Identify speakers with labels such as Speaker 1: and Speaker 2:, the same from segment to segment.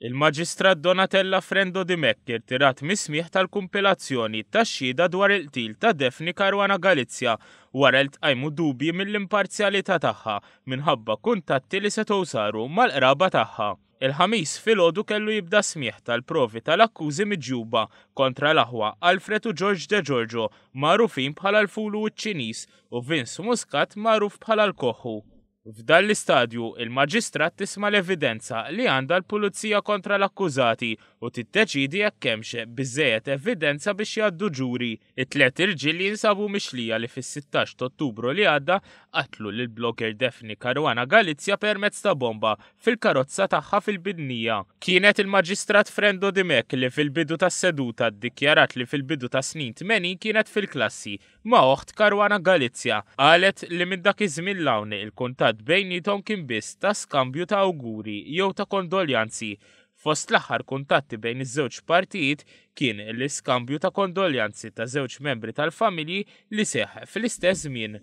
Speaker 1: Il-Maġistrat Donatella Frendo Dimech irtirat mis-smigħ tal-kumpilazzjoni tax-xhieda dwar il-qtil ta' Daphne Caruana Galizia wara li tqajmu dubji mill-imparzjalità tagħha minħabba kuntatti li setgħu saru mal-qraba tagħha. Il-Ħamis filgħodu kellu jibda s-smigħ tal-provi tal-akkużi miġjuba kontra l-aħwa Alfred u George De Giorgio magħrufin bħala l-Fulu u ċ-Ċiniż u Vince Muscat magħruf bħala l-Koħħu. F'dan l-istadju, il-Maġistrat tisma' l-evidenza li għandha l-Pulizija kontra l-akkużati u tiddeċiedi jekk hemmx biżżejjed evidenza biex jgħaddu ġuri. It-tlett irġiel jinsabu mixlija li fis-16 t'Ottubru li għadda qatlu lill-blogger Daphne Caruana Galizia permezz ta' bomba fil-karozza tagħha fil-Bidnija. Kienet il-Maġistrat Frendo Dimech li fil-bidu tas-seduta ddikjarat li fil-bidu tas-snin 80 kienet fil-klassi ma' oħt Caruana Galizia, qalet li minn dak iż-żmien 'l hawn il-kuntatt bejniethom kien biss ta' skambju ta' awguri jew ta' kondoljanzi. Fost l-aħħar kuntatti bejn iż-żewġ partijiet kien l-iskambju ta' kondoljanzi ta' żewġ membri tal-familji li seħħ fl-istess żmien.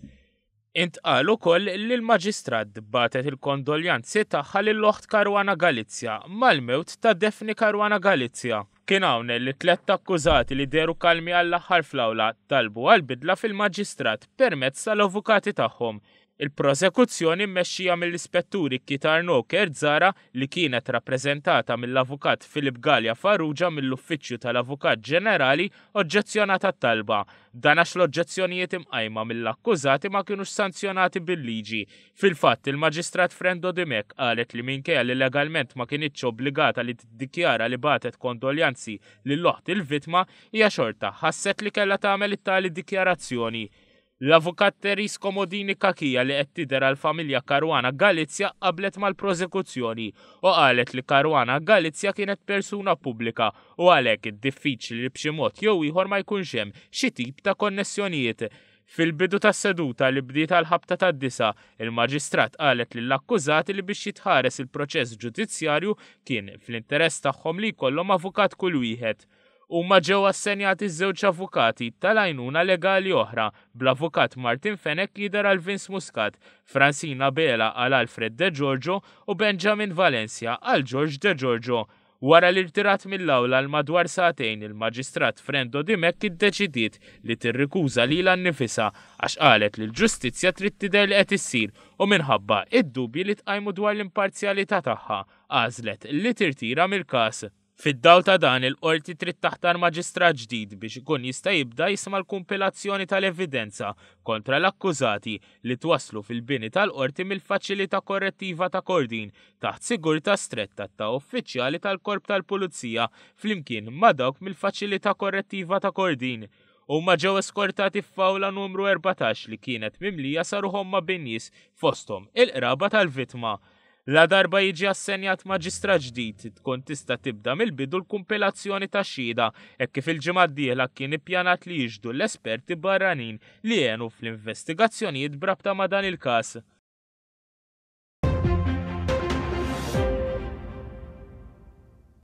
Speaker 1: Intqal ukoll li l-Maġistrat bagħtet il-kondoljanzi tagħha lil oħt Caruana Galizia mal-mewt ta' Daphne Caruana Galizia. Kien hawn li tlett akkużati li dehru kalmi għall-aħħar fl-awla talbu għal bidla fil-Maġistrat permezz tal-avukati tagħhom. Il-prosekuzzjoni mmexxija mill-Ispetturi Keith Arnaud Kerzara li kienet rappreżentata mill-Avukat Philip Galea Farrugia mill-Uffiċċju tal-Avukat Ġenerali oġġezzjonat għat-talba. Dan għax l-oġġezzjonijiet imqajma mill-akkużati ma kinux sanzjonati bil-liġi. Fil-fatt, il-Maġistrat Frendo Dimech qalet li minkejja li legalment ma kinitx obbligata li tiddikjara li bagħtet kondoljanzi lil oħt il-vittma, hija xorta ħasset li kellha tagħmel it-tali dikjarazzjoni. L-Avukat Therese Comodini Cachia li qed tidher għall-familja Caruana Galizia qablet mal-prosekuzzjoni u qalet li Caruana Galizia kienet persuna pubblika u għalhekk diffiċli li b'xi mod jew ieħor ma jkunx hemm xi tip ta' konnessjonijiet. Fil-bidu tas-seduta li bdiet għall-ħabta tad-disgħa, il-Maġistrat qalet lill-akkużati li biex jitħares il-proċess ġudizzjarju kien fl-interess tagħhom li jkollhom avukat kull wieħed. Huma ġew assenjati żewġ avukati tal-għajnuna legali oħra, bl-Avukat Martin Fenech jidher għal Vince Muscat, Francine Abela għal Alfred De Giorgio u Benjamin Valencia għal George De Giorgio. Wara li rtirat mill-awla għal madwar sagħtejn, il-Maġistrat Frendo Dimech iddeċidiet li tirrikuża lilha nnifisha għax qalet li l-ġustizzja trid tidher li qed issir u minħabba d-dubji li tqajmu dwar l-imparzjalità tagħha, għażlet li tirtira mill-każ. Fid-dawl ta' dan, il-Qorti trid taħtar maġistrat ġdid biex ikun jista' jibda jisma' l-kumpilazzjoni tal-evidenza kontra l-akkużati li twasslu fil-bini tal-Qorti mill-Faċilità Korrettiva ta' Kordin taħt sigurtà stretta ta' uffiċjali tal-Korp tal-Pulizija flimkien ma' dawk mill-Faċilità Korrettiva ta' Kordin. Huma ġew eskortati f'awla numru 14 li kienet mimlija sa ruħ ommha bin-nies fosthom il-qraba tal-vittma. Ladarba jiġi assenjat maġistrat ġdid, tkun tista' tibda mill-bidu l-kumpilazzjoni tax-xhieda, hekk kif il-ġimgħa d-dieħla kien ippjanat li jixhdu l-esperti barranin li għenu fl-investigazzjonijiet b'rabta ma' dan il-każ.